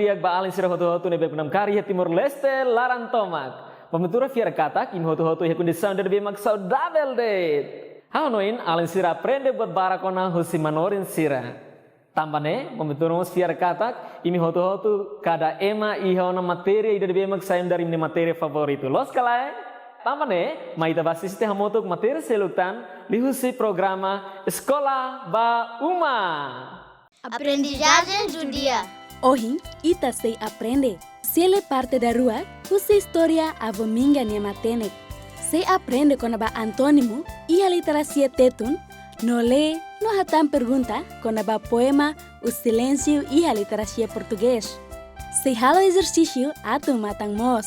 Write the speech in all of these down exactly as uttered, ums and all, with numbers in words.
Di'ak ba alin sira hotu-hotu ne'ebé namkari iha Timor-Leste laran tomak. Ba Ventura fiar katak imi hotu-hotu iha kondisaun ida ne'ebé mak saudavel de'it. Ha'u hanoin alin sira aprende buat barak ona husi manorin sira. Tanba ne'e, Ba Ventura mós fiar katak imi hotu-hotu kada ema iha ona matéria ida ne'ebé mak sai imi-nia matéria favoritu. Loos ka lae? Tanba ne'e, mai ita bá asiste hamutuk matéria seluk tan liuhusi programa Eskola ba Uma. Aprendizagem do dia. Ohin, ita sei aprende. Sele parte daruak husi istória Avó Minga nia matenek. Sei aprende kona-ba antónimu iha literasia Tetun, no lee, no hatán pergunta kona-ba poema O Silêncio iha literasia Portugés. Sei halo ezersísiu atu matan moos.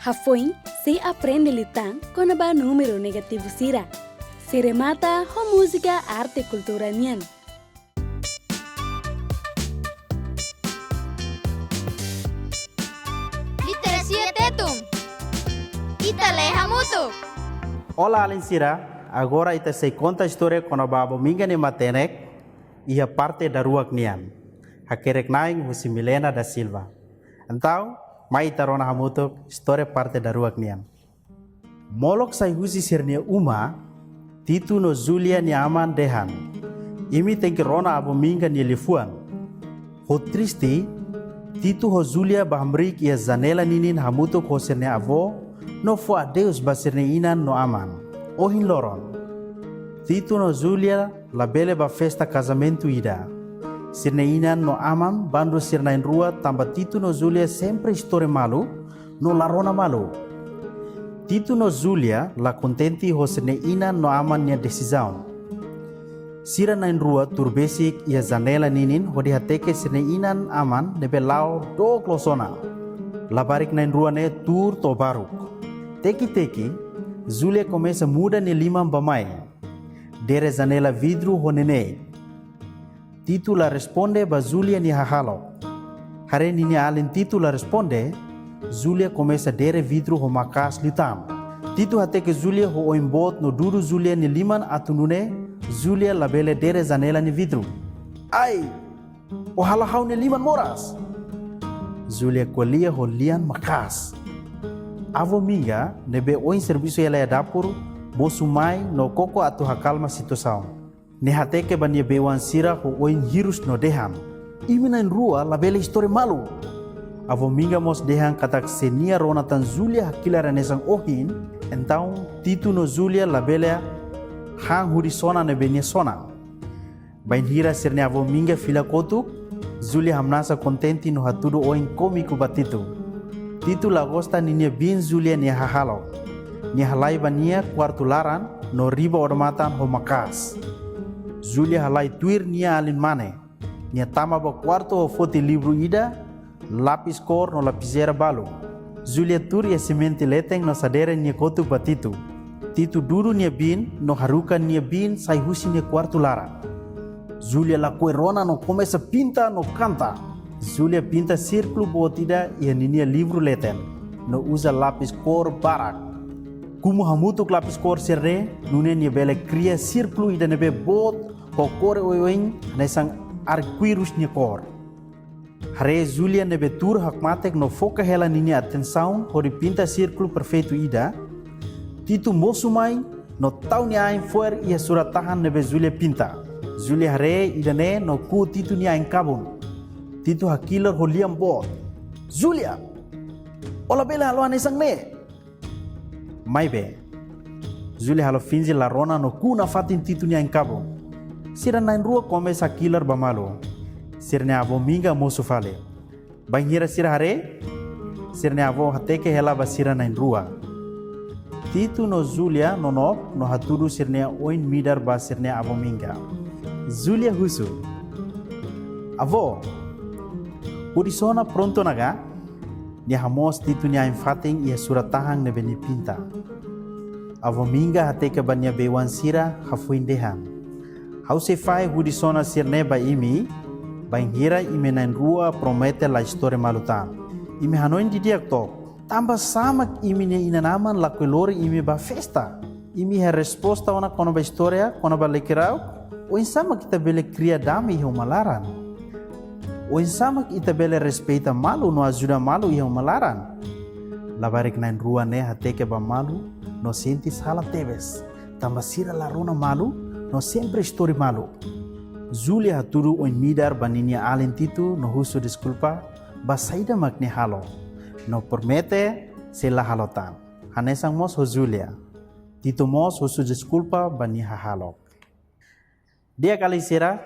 Hafoin, sei aprende liután kona-ba númeru negativu sira. Sei remata ho múzika arte kultura nian. Literasia Tetun. Ita lee hamutuk. Olá, alin sira. Agora ita sei konta istória kona-ba Avó Minga nia matenek iha parte daruak nian. Hakerek-na'in husi Milena da Silva. Entaun, mai ita rona hamutuk istória parte daruak nian. Molok sai husi sira-nia uma, Titu no Júlia nia aman dehan: "Imi tenke rona Avó Minga nia liafuan." Ho triste, Titu ho Júlia bá hamriik iha janela ninin hamutuk ho sira-nia avó, no fó adeus ba sira-nia inan no aman. Ohin loron, Titu no Júlia labele bá festa kazamentu ida. Sira-nia inan no aman bandu sira na'in-rua tanba Titu no Júlia sempre istori malu, no la rona malu. Titu no Júlia la kontente ho sira-nia inan no aman nia desizaun. Sira na'in-rua tuur besik iha janela ninin hodi hateke sira-nia inan-aman ne'ebé la'o dook loos ona. Labarik na'in-rua ne'e tuur to'o baruk. Teki-teki, Júlia komesa muda nia liman bá-mai. Dere janela vidru ho neineik. Titu la responde ba Júlia nia hahalok. Haree ninia alin Titu la responde, Júlia komesa dere vidru ho maka'as liután. Titu hateke Júlia ho oin boot no dudu Júlia nia liman atu nune'e Júlia labele dere janela nia vidru. "Ai, ó halo ha'u-nia liman moras!" Júlia ko'alia ho lian maka'as. Avó Minga, ne'ebé oin servisu hela iha dapur, mosu mai no koko atu hakalma situasaun. Nia hateke ba nia bei-oan sira ho oin hirus no dehan: "Imi na'in-rua labele istori malu." Avó Minga mós dehan katak se nia rona tan Júlia hakilar hanesan ohin, entaun Titu no Júlia labele han hudi sona ne'ebé nia sona. Bainhira sira-nia Avó Minga fila kotuk, Júlia hamnasa kontente no hatudu oin kómiku ba Titu. Titu la gosta ninia biin Júlia nia hahalok. Nia halai ba nia kuartu laran no riba odamatan ho maka'as. Júlia halai tuir nia alin mane. Nia tama ba kuartu ho foti livru ida, lapis kór no lapizeira balu. Júlia tuur iha simente leten no sadere nia kotuk ba Titu. Titu dudu nia biin no haruka nia biin sai husi nia kuartu laran. Júlia lakohi rona no komesa pinta no kanta. Júlia pinta sírkulu boot ida iha ninia livru leten no uza lapis kór barak. Kumu hamutuk lapis kór sira-ne'e, nune'e nia bele kria sírkulu ida ne'ebé boot ho kór oioin hanesan arkuirus nia kór. Haree Júlia ne'ebé tuur hakmatek no foka hela ninia atensaun hodi pinta sírkulu perfeitu ida, Titu mosu mai no tau nia ain fo'er iha surat-tahan ne'ebé Júlia pinta. Júlia haree ida-ne'e no ku'u Titu nia ain-kabun. Titu hakilar ho lian boot: "Júlia, ó labele halo hanesan ne'e!" Maibé, Júlia halo finje la rona no ku'u nafatin Titu nia ain-kabun. Sira na'in-rua komesa hakilar ba malu. Sira-nia Avó Minga mosu fali. Bainhira sira haree, sira-nia avó hateke hela ba sira na'in-rua. Titu no Júlia nonook no hatudu sira-nia oin midar ba sira-nia Avó Minga. Júlia husu: "Avó, hudi sona prontu ona ka?" Nia hamoos Titu nia ain-fatin iha surat-tahan ne'ebé nia pinta. Avó Minga hateke ba nia bei-oan sira hafoin dehan: "Ha'u sei fahe hudi sona sira-ne'e ba imi, bainhira imi na'in-rua promete la istori malu tan. Imi hanoin didi'ak took, tanbasá mak imi-nia inan-aman lakohi lori imi bá festa? Imi iha resposta ona kona-ba istória, kona-ba lekirauk? Oinsá mak ita bele kria dame iha uma laran?" Oinsá mak ita bele respeita malu no ajuda malu iha uma laran? Labarik na'in-rua ne'e hateke ba malu no sente sala tebes, tanba sira la rona malu no sempre istori malu. Júlia hatudu oin-midar ba ninia alin Tito no husu deskulpa ba saida mak nia halo, no promete sei la halo tan. Hanesan mós ho Júlia, Tito mós husu deskulpa ba nia hahalok. Di'ak alin sira,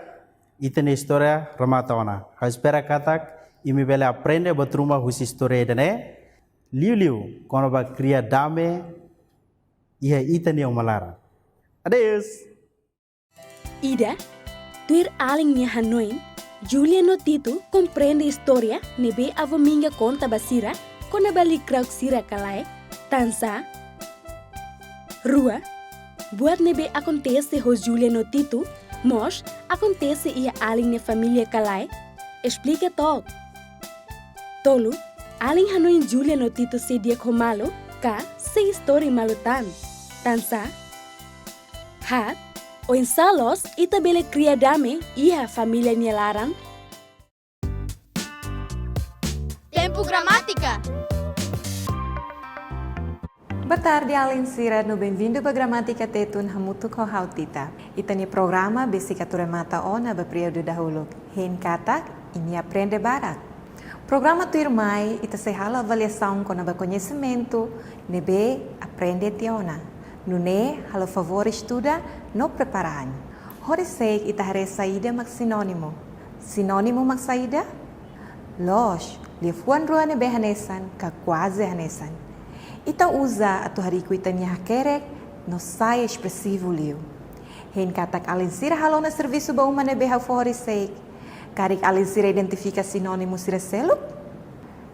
ita-nia istória remata ona. Ha'u espera katak imi bele aprende buat ruma husi istória ida-ne'e, liuliu kona-ba kria dame iha ita-nia uma laran. Adeus! Ida, tuir alin nia hanoin, Júlia no Tito komprende istória ne'ebé avó Minga konta ba sira kona-ba likrauk sira ka lae, tansá? Rua, buat ne'ebé akontese ho Júlia no Tito mós akontese iha alin nia família ka lae? Esplika took. Tolu, alin hanoin Júlia no Tito sei di'ak ho malu ka sei istori malu tan, tansá? Haat, oinsá loos ita bele kria dame iha família nia laran? Tempu Gramátika. Boa tarde, alin sira, no benvindu ba Gramátika Tetun hamutuk ho ha'u Tita. Ita-nia programa besik atu remata ona ba períodu dahuluk. Hein katak imi aprende barak. Programa tuirmai, ita sei halo avaliasaun kona-ba koñesimentu ne'ebé aprende tiha ona. Nune'e, halo favór estuda no prepara an. Horisehik ita haree saida mak sinónimu. Sinónimu mak saida? Loos, liafuan rua ne'ebé hanesan ka kuaze hanesan. Ita uza atu hariku ita-nia hakerek no sai espresivu liu. Hein katak alin sira halo ona servisu ba uma ne'ebé ha'u fó horisehik. Karik alin sira identifika sinónimu sira seluk?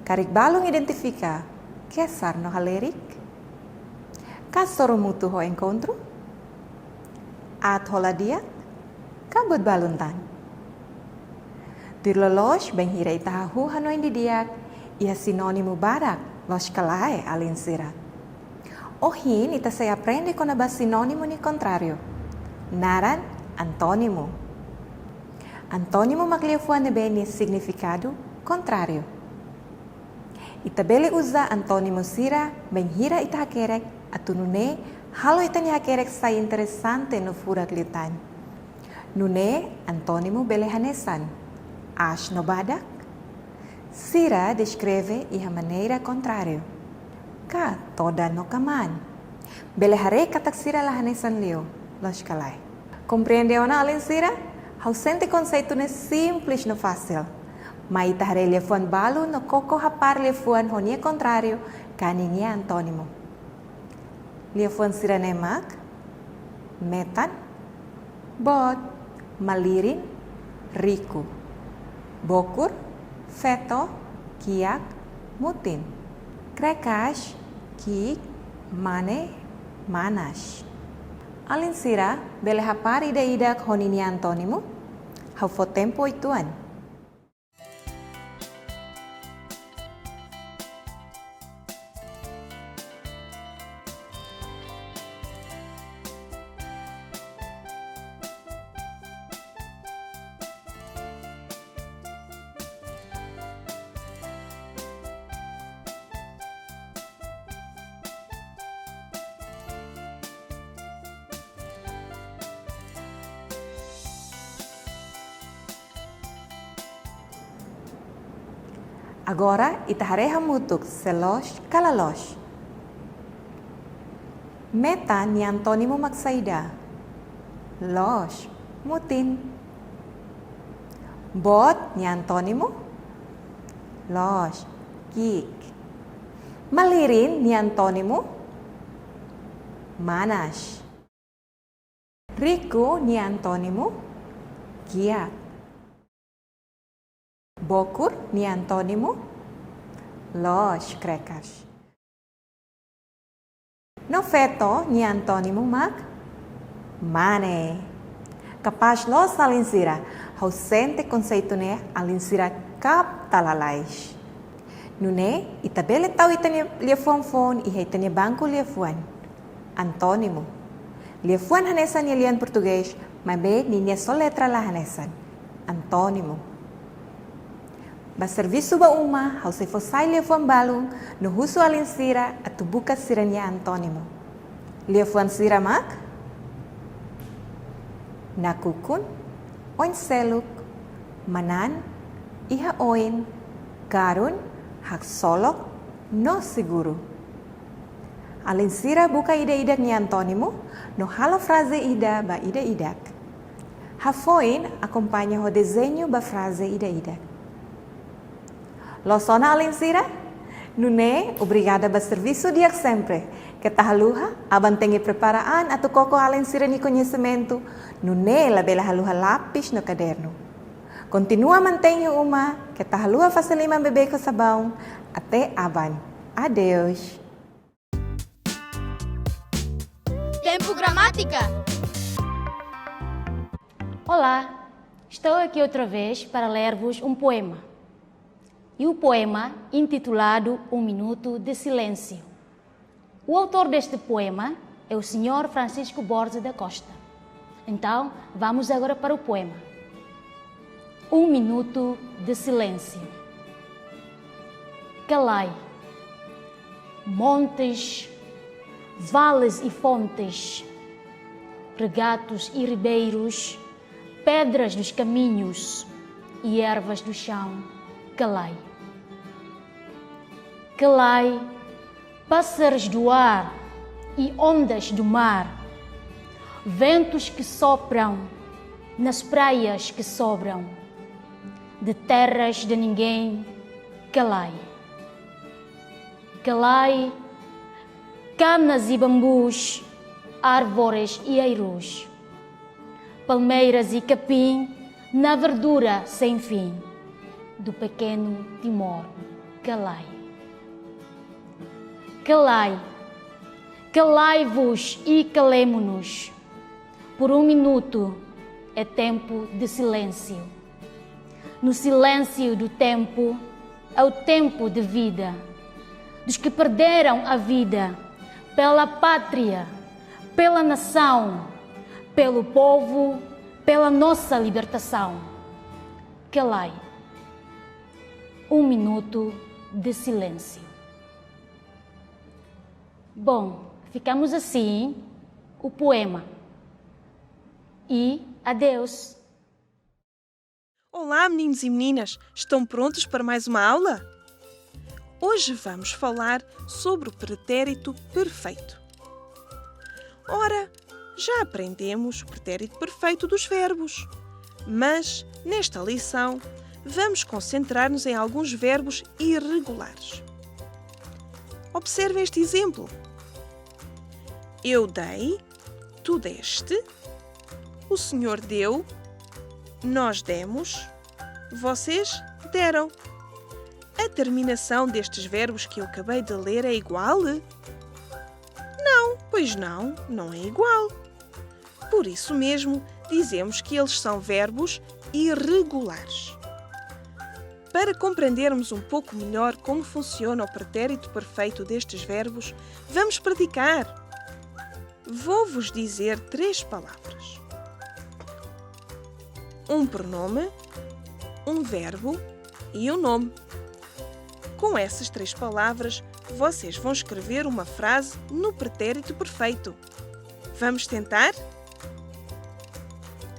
Karik balun identifika, kesar no halerik? Ka sorumutu ho enkontru? Aat hola di'ak? Ka buat balun tan? Tuir loloos, bainhira ita hahú hanoin didi'ak, iha sinónimu barak, loos ka lae, alin sira? Ohin ita sei aprende kona-ba sinónimu nia kontráriu. Naran antónimu. Antónimu mak liafuan ne'ebé nia signifikadu kontráriu. Ita bele uza antónimu sira bainhira ita hakerek atu nune'e halo ita-nia hakerek sai interesante no furak liután. Nune'e antónimu bele hanesan: aas no badak, sira deskreve iha maneira kontráriu, ka todan no kamaan. Bele haree katak sira la hanesan liu, loos ka lae? Komprende ona, alin sira? Ha'u sente konseitu ne'e simples no fasil. Mai ita haree liafuan balu no koko hapar liafuan ho nia kontráriu ka ninia antónimu. Liafuan sira-ne'e mak: metan, boot; malirin, riku; bokur, feto; kiak, mutin; krekas, ki'ik; mane, manas. Alin sira bele hapar ida-idak ho ninia antónimu? Ha'u fó tempu oituan. Agora, ita haree hamutuk se loos ka la loos. Metan nia antónimu mak saida? Loos, mutin. Boot nia antónimu? Loos, ki'ik. Malirin nia antónimu? Manas. Riku nia antónimu? Kiak. Bokur nia antónimu? Loos, krekas. No feto nia antónimu mak? Mane. Kapás loos, alin sira, ha'u sente konseitu ne'e alin sira kapta lalais. Nune'e, ita bele tau ita-nia liafuan foun iha ita-nia banku liafuan. Antónimu. Liafuan hanesan iha lian portugés, maibé ninia soletra la hanesan. Antónimu. Ba servisu ba uma, ha'u sei fó sai liafuan balun no husu alin sira atu buka sira-nia antónimu. Liafuan sira mak: nakukun, oin-seluk, manán, iha oin, karun, haksolok, no seguru. Alin sira buka ida-idak nia antónimu no halo fraze ida ba ida-idak. Hafoin akompaña ho dezeñu ba fraze ida-idak. Loos ona alin sira? Nune'e, obrigada ba servisu di'ak sempre. Keta haluha, aban tenke prepara an atu koko alin sira-nia koñesimentu, nune'e labele haluha lapis no kadernu. Kontinua mantein iha uma, keta haluha fase liman beibeik ho sabaun. Até aban. Adeus. Tempu Gramátika. Olá, estou aqui outra vez para ler-vos um poema. E o poema intitulado Um Minuto de Silêncio. O autor deste poema é o senhor Francisco Borges da Costa. Então, vamos agora para o poema. Um minuto de silêncio. Calai. Montes, vales e fontes, regatos e ribeiros, pedras dos caminhos e ervas do chão, calai. Calai, pássaros do ar e ondas do mar, ventos que sopram nas praias que sobram de terras de ninguém, calai. Calai, canas e bambus, árvores e airus, palmeiras e capim, na verdura sem fim do pequeno Timor, calai. Calai, calai-vos e calemo-nos. Por um minuto é tempo de silêncio. No silêncio do tempo, é o tempo de vida dos que perderam a vida pela pátria, pela nação, pelo povo, pela nossa libertação. Calai. Um minuto de silêncio. Bom, ficamos assim o poema. E adeus. Olá, meninos e meninas! Estão prontos para mais uma aula? Hoje vamos falar sobre o pretérito perfeito. Ora, já aprendemos o pretérito perfeito dos verbos, mas nesta lição vamos concentrar-nos em alguns verbos irregulares. Observe este exemplo. Eu dei, tu deste, o senhor deu, nós demos, vocês deram. A terminação destes verbos que eu acabei de ler é igual? Não, pois não, não é igual. Por isso mesmo, dizemos que eles são verbos irregulares. Para compreendermos um pouco melhor como funciona o pretérito perfeito destes verbos, vamos praticar. Vou-vos dizer três palavras: um pronome, um verbo e um nome. Com essas três palavras, vocês vão escrever uma frase no pretérito perfeito. Vamos tentar?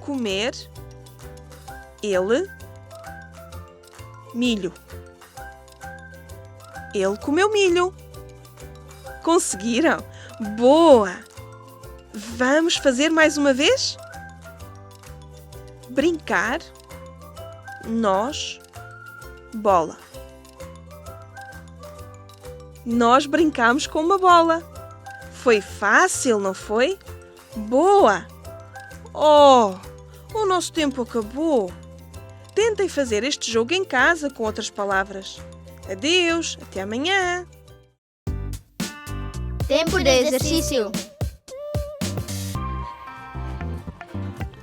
Comer, ele, milho. Ele comeu milho. Conseguiram? Boa! Vamos fazer mais uma vez? Brincar, nós, bola. Nós brincamos com uma bola. Foi fácil, não foi? Boa! Oh, o nosso tempo acabou. Tentem fazer este jogo em casa com outras palavras. Adeus, até amanhã! Tempu de ezersísiu.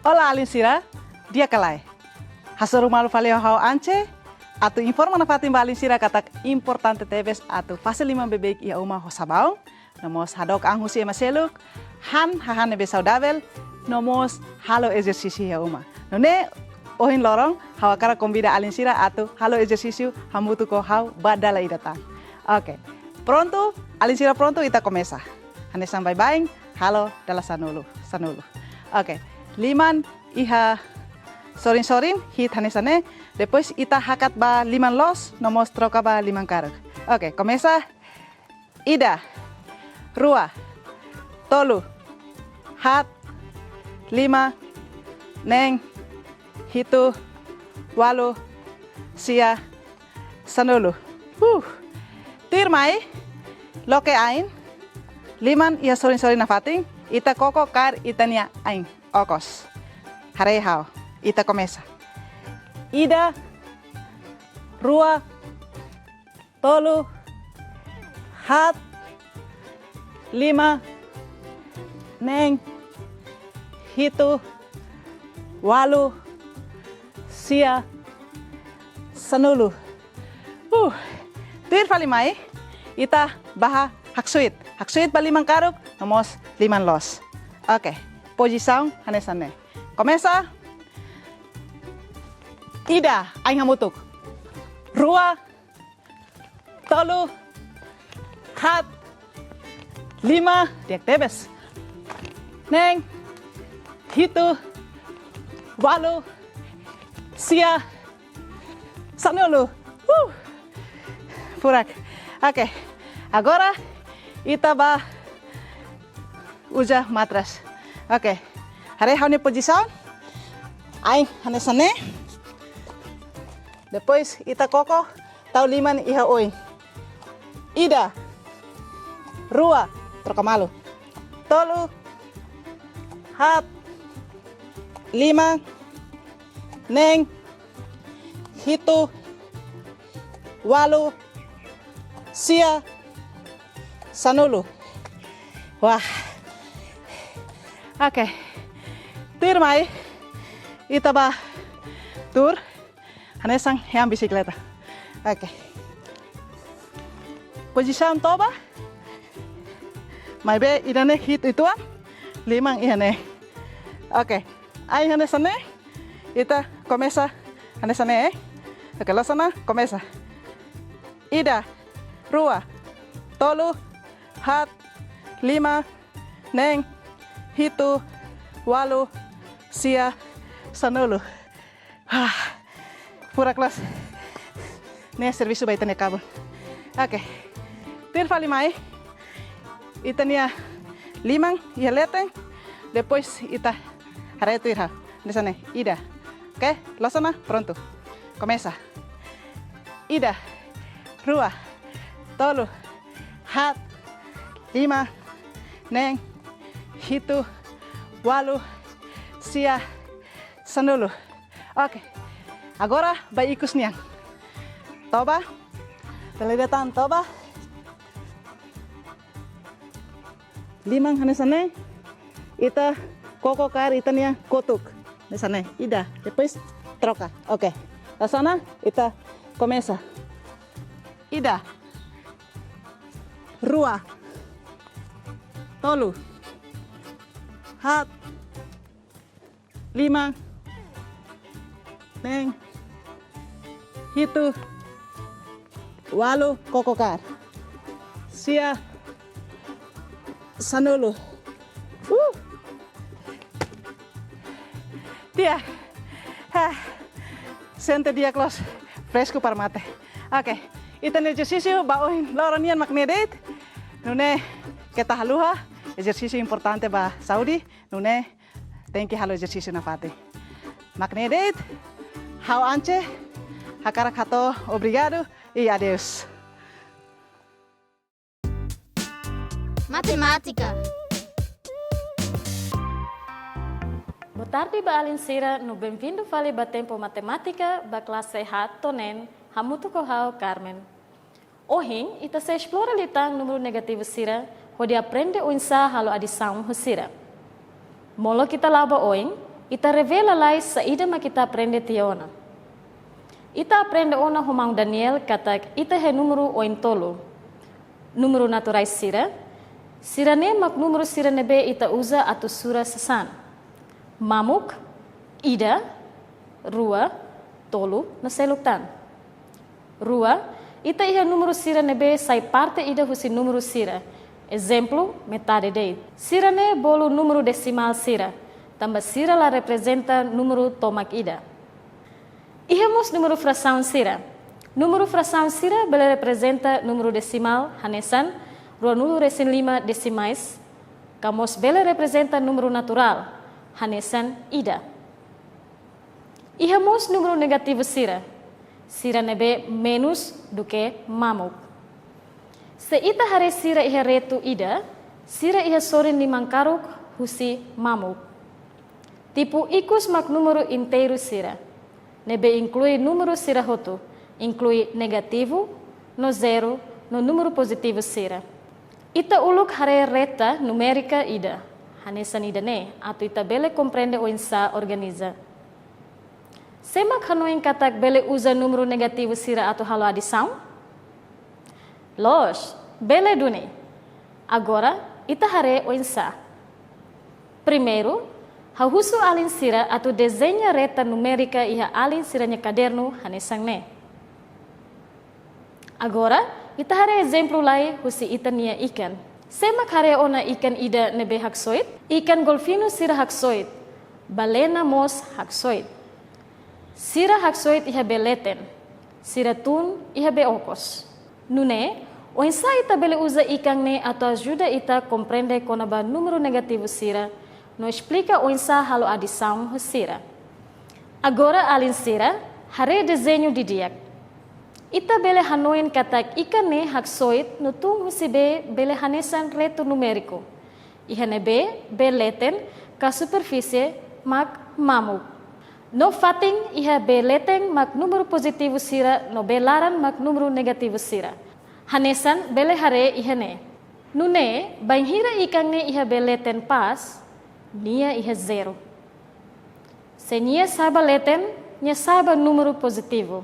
Olá, alin sira. Di'ak ka lae? Hasoru malu fali ho ha'u Ance atu informa nafatin ba alin sira katak importante tebes atu fase liman beibeik iha uma ho sabaun, no mós hadook an husi ema seluk, han hahán ne'ebé saudavel, no mós halo ezersísiu iha uma. Nune'e, ohin loron, ha'u hakarak konvida alin sira atu halo ezersísiu hamutuk ho ha'u ba dala ida tan. Oke. Prontu, alin sira prontu, ita komesa. Hanesan baibain, halo dala sanulu, sanulu. Oke. Liman iha sorin-sorin, hi'it hanesan ne'e. Depois ita hakat ba liman loos, no mós troka ba liman karuk. Oke, komesa. Ida, rua, tolu, haat, lima, neen, hitu, ualu, sia, sanulu. Huh. Tuirmai, loke ain, liman iha sorin-sorin nafatin, ita koko kaer ita-nia ain okos. Haree ha'u, ita komesa. Ida, rua, tolu, haat, lima, neen, hitu, ualu, sia, sanulu. Uh, tuir fali mai, ita bá haksoit. Haksoit ba liman karuk, no mós liman loos. Oke, pozisaun hanesan ne'e. Komesa. Ida, ain hamutuk. Rua, tolu, haat, lima, di'ak tebes. Neen, hitu, ualu, sia, sanulu. Uh. Furak. Oke. Agora ita bá uza matras. Oke. Haree ha'u-nia pozisaun. Ain hanesan ne'e. Depois ita koko tau liman iha oin. Ida. Rua. Troka malu. Tolu. Haat. Lima. Neen. Hitu. Ualu. Sia. Sanulu. Wah. Oke. Tuirmai, ita bá tuur hanesan hean bisikleta. Oke. Pozisaun toba. Maibé ida-ne'e hi'it uitoan, liman iha ne'e. Oke. Ain hanesan ne'e, ita komesa hanesan ne'e. Oke, loos ona, komesa. Ida, rua, tolu, haat, lima, neen, hitu, ualu, sia, sanulu. Ah, furak loos. Ne'e servisu ba ita-nia kabun. Oke. Tuir fali mai. Ita-nia liman iha leten. Depois ita haree tuir ha'u. Hanesan ne'e, ida. Oke, loos ona, prontu. Komesa. Ida, rua, tolu, haat, lima, neen, hitu, ualu, sia, sanulu. Oke. Agora ba ikus nian. Toba. Dala ida tan toba. Liman hanesan ne'e. Ita koko kaer ita-nia kotuk. Hanesan ne'e. Ida. Depois troka. Oke. Loos ona, ita komesa. Ida. Rua. Tolu. Haat. Lima. Neen. Hitu. Ualu, koko kaer. Sia. Sanulu. Uh. Di'ak. Ha. Sente di'ak loos, fresku para mate. Oke. Ita-nia ezersísiu ba ohin loron nian mak ne'e de'it. Nune'e keta haluha, ezersísiu importante ba saúde. Nune'e tenke halo ezersísiu nafatin. Mak ne'e de'it, ha'u Ance, hakarak hato'o obrigadu i adeus. Matemátika. Boa tarde ba alin sira, no benvindu fali ba tempu matemátika, ba klase haat to'o neen, hamutuk ho ha'u Carmen. Ohin, ita sei esplora liután númeru negativu sira, hodi aprende oinsá halo adisaun ho sira. Molok ita la'o ba oin, ita revee lalais saida mak ita aprende tiha ona. Ita aprende ona ho maun Daniel katak ita iha númeru oin tolu. Númeru naturais sira, sira-ne'e mak númeru sira ne'ebé ita uza atu sura sasán. Mamuk, ida, Rua, tolu, no seluk tan. Rua, ita iha númeru sira ne'ebé sai parte ida husi númeru sira. Ezemplu, metade de'it. Sira-ne'e bolu númeru desimál sira, tanba sira la reprezenta númeru tomak ida. Iha mós númeru frasaun sira. Númeru frasaun sira bele reprezenta númeru desimál, hanesan ruanulu-resin-lima desimais, ka mós bele reprezenta númeru naturál, hanesan ida. Iha mós númeru negativu sira, sira ne'ebé menus duké mamuk. Se ita haree sira iha retu ida, sira iha sorin liman karuk husi mamuk. Tipu ikus mak númeru inteiru sira, ne'ebé inklui númeru sira hotu, inklui negativu, no zero, no númeru pozitivu sira. Ita uluk haree reta numérika ida, hanesan ida-ne'e, atu ita bele komprende oinsá organiza. Sé mak hanoin katak bele uza númeru negativu sira atu halo adisaun? Loos, bele duni. Agora, ita haree oinsá. Primeiru, ha'u husu alin sira atu dezeña reta numérika iha alin sira-nia kadernu hanesan ne'e. Agora, ita haree ezemplu lai husi ita-nia ikan. Sé mak haree ona ikan ida ne'ebé haksoit? Ikan golfinu sira haksoit. Balena mós haksoit. Sira haksoit iha bee leten. Sira tun iha bee okos. Nune'e, oinsá ita bele uza ikan ne'e atu ajuda ita komprende kona-ba númeru negativu sira, no esplika oinsá halo adisaun ho sira. Agora alin sira, haree dezeñu didi'ak. Ita bele hanoin katak ikan ne'e haksoit no tun husi bee bele hanesan retu numériku. Iha ne'ebé bee leten ka superfísie mak mamuk. No fatin iha bee leten mak númeru pozitivu sira no bee laran mak númeru negativu sira. Hanesan bele haree iha ne'e. Nune'e, bainhira ikan ne'e iha bee leten pas, nia iha zero. Se nia sa'e ba leten, nia sa'e ba númeru pozitivu.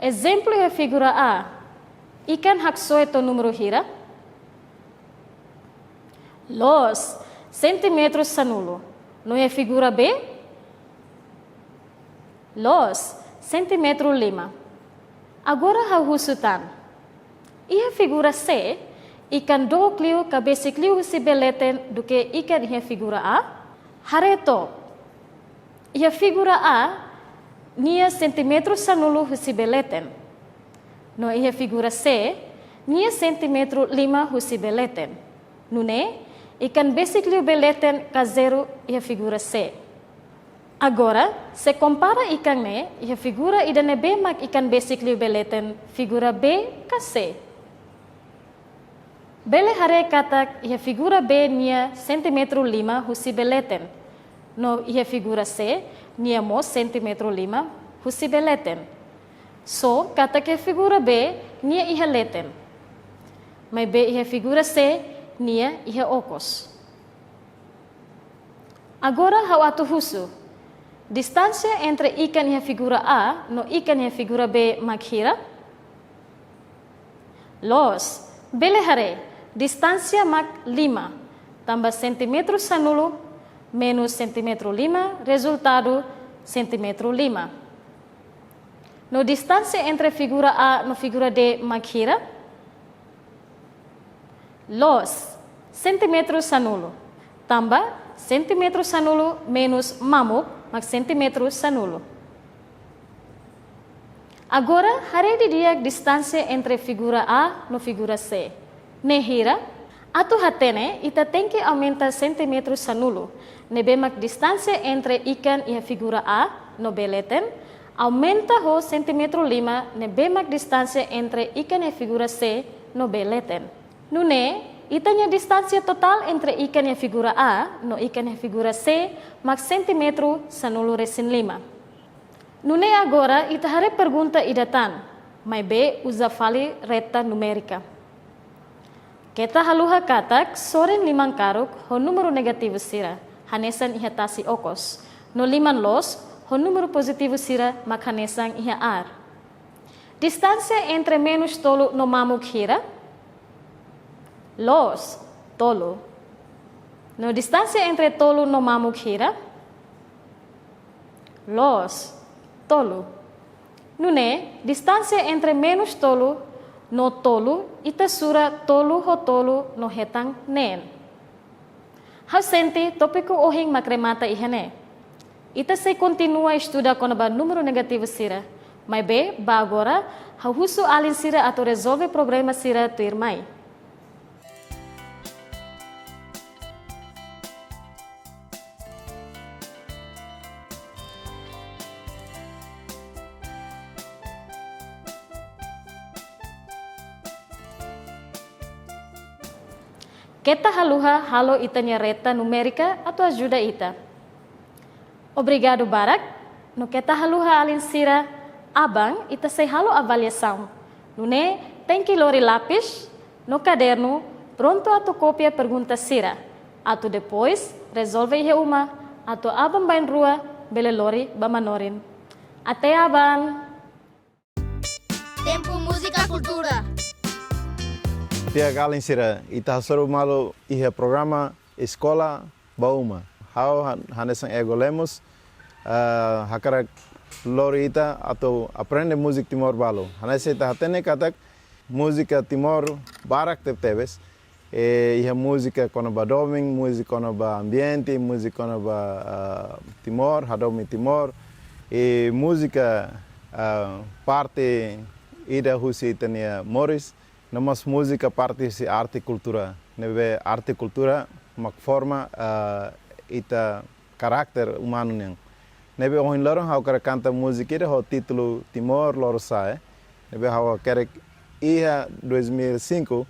Ezemplu iha figura A, ikan haksoit to'o númeru hira? Loos, sentímetru sanulu. No iha figura B? Loos, sentímetru lima. Agora ha'u husu tan. Iha figura C, ikan dook liu ka besik liu husi bee leten duké ikan iha figura A? Haree took. Iha figura A, nia sentímetru sanulu husi bee leten. No iha figura C, nia sentímetru lima husi bee leten. Nune'e, ikan besik liu bee leten ka zero iha figura C. Agora, se kompara ikan ne'e iha figura ida ne'ebé mak ikan besik liu bee leten, figura B ka C? Bele haree katak iha figura B nia sentímetru lima husi bee leten. No iha figura C, nia mós sentímetru lima husi bee leten. Só katak iha figura B, nia iha leten. Maibé iha figura C, nia iha okos. Agora ha'u atu husu. Distánsia entre ikan iha figura A no ikan iha figura B mak hira? Loos, bele haree, distánsia mak lima, tanba sentímetru sanulu menus sentímetru lima, rezultadu sentímetru lima. No distánsia entre figura A no figura D mak hira? Loos, sentímetru sanulu, tanba sentímetru sanulu menus mamuk mak sentímetru sanulu. Agora, haree didi'ak distánsia entre figura A no figura C. Ne'e hira? Atu hatene, ita tenke aumenta sentímetru sanulu, ne'ebé mak distánsia entre ikan iha figura A no bee leten, aumenta ho sentímetru lima, ne'ebé mak distánsia entre ikan iha figura C no bee leten. Nune'e, ita-nia distánsia totál entre ikan iha figura A no ikan iha figura C mak sentímetru sanulu-resin-lima. Nune'e agora ita haree pergunta ida tan, maibé uza fali reta numérika. Keta haluha katak sorin liman karuk ho númeru negativu sira, hanesan iha tasi okos, no liman loos ho númeru pozitivu sira mak hanesan iha ar. Distánsia entre menus tolu no mamuk hira? Loos, tolu. No distánsia entre tolu no mamuk hira? Loos, tolu. Nune'e, distánsia entre menus tolu no tolu, ita sura tolu ho tolu no hetan neen. Ha'u sente tópiku ohin mak remata iha ne'e. Ita sei kontinua estuda kona-ba númeru negativu sira. Maibé, ba agora, ha'u husu alin sira atu rezolve problema sira tuirmai. Keta haluha halo ita-nia reta numérika atu ajuda ita. Obrigadu barak, no keta haluha alin sira, aban ita sei halo avaliasaun. Nune'e, tenke lori lapis no kadernu prontu atu kopia pergunta sira, atu depois rezolve iha uma, atu aban-bainrua bele lori ba manorin. Até aban! Tempu Múzika Kultura. Di'ak alin sira, ita hasoru malu iha programa Eskola ba Uma. Ha'u han-, hanesan Ego Lemos, ah, hakarak lori ita atu aprende múzika Timor balu. Hanesan ita hatene katak múzika Timor barak tebetebes. E iha múzika kona-ba domin, múzika kona-ba ambiente, múzika kona-ba, ah, Timor, hadomi Timor. E múzika, ah, parte ida husi ita-nia moris, no mós múzika parte husi arte kultura. Ne'ebé arte kultura mak forma, ah, ita karakter umanu nian. Ne'ebé ohin loron ha'u hakarak kanta múzika ida ho títulu Timor Lorosa'e. Ne'ebé ha'u hakerek iha dois mil e cinco,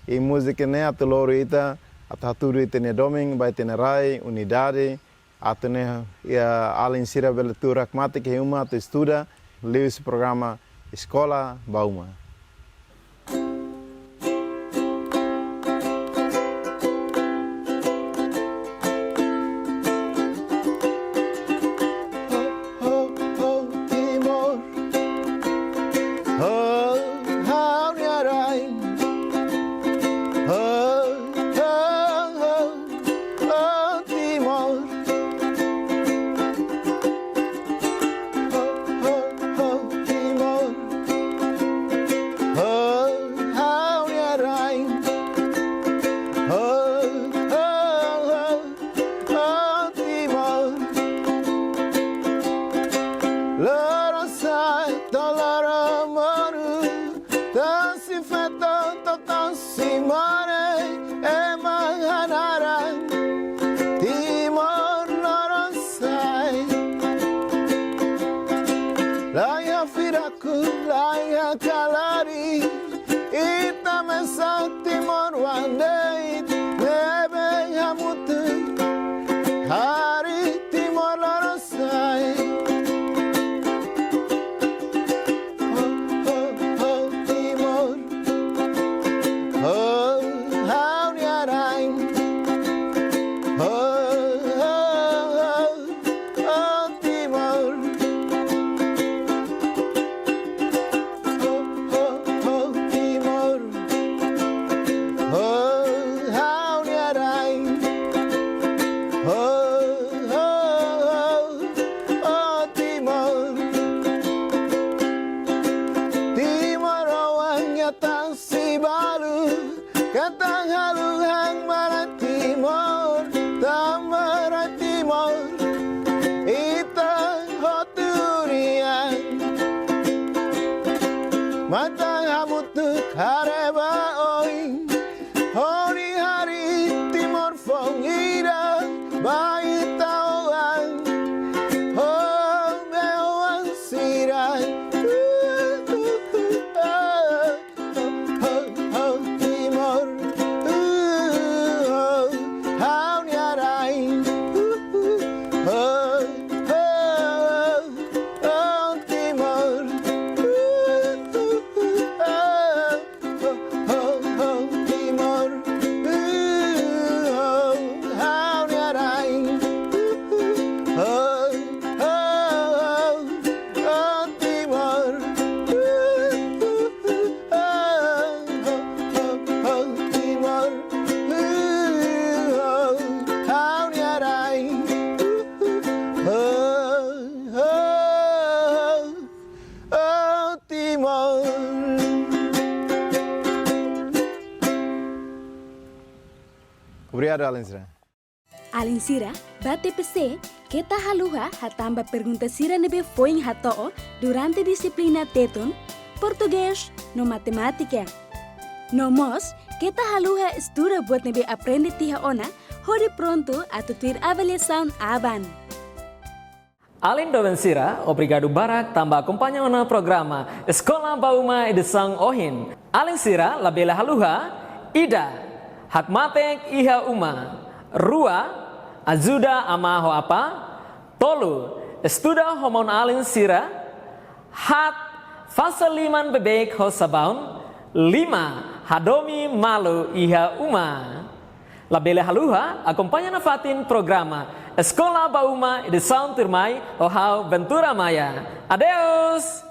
i múzika ne'e atu lori ita, atu hatudu ita-nia domin, ba ita-nia rai, unidade, atu nune'e iha alin sira bele tuur hakmatek iha uma atu estuda, liuhusi programa Eskola ba Uma. Ho, ho, ho, Timor. Ho, ha'u-nia rai. Ho, ho, ho, ho, Timor. Ho, ho, ho, Timor. Ho, ha'u-nia rai. Ho, ho, ho, ho, Timor. Lorosa'e to'o Loromonu, tasi-feto to'o tasi-mane, ema hanaran Timor Lorosa'e. Laiha firaku, laiha kalari, ita mesak timoroan de'it, ne'ebé hamutuk harii Timor Lorosa'e. Ho, ho, ho, Timor. Ho, ha'u-nia rai. Ho, ho, ho, ho, Timor. Ho, ho, ho, Timor. Ho, ha'u-nia rai. Ho, ho, ho, ho, Timor. Timoroan nia tasi balu, keta haluha maran Timor, tama rai Timor, ita hotu nian. Matan hamutuk haree ba oin, hodi harii Timor foun ida ba ita oan, ho be oan sira. Ho, ho, ho, Timor. Obrigadu, alin sira. Alin sira, ba T P C, keta haluha hatán ba pergunta sira ne'ebé foin hato'o durante dixiplina Tetun, Portugés no Matemátika. No mós, keta haluha estuda buat ne'ebé aprende tiha ona, hodi prontu atu tuir avaliasaun aban. Alin doben sira, obrigadu barak tanba akompaña ona programa Eskola ba Uma edisaun ohin. Alin sira labele haluha: ida, hakmatek iha uma; rua, ajuda amá ho apá; tolu, estuda ho maun-alin sira; haat, fase liman beibeik ho sabaun; lima, hadomi malu iha uma. Labele haluha, akompaña nafatin programa Eskola ba Uma edisaun tuirmai ho ha'u, Ventura Maia. Adeus!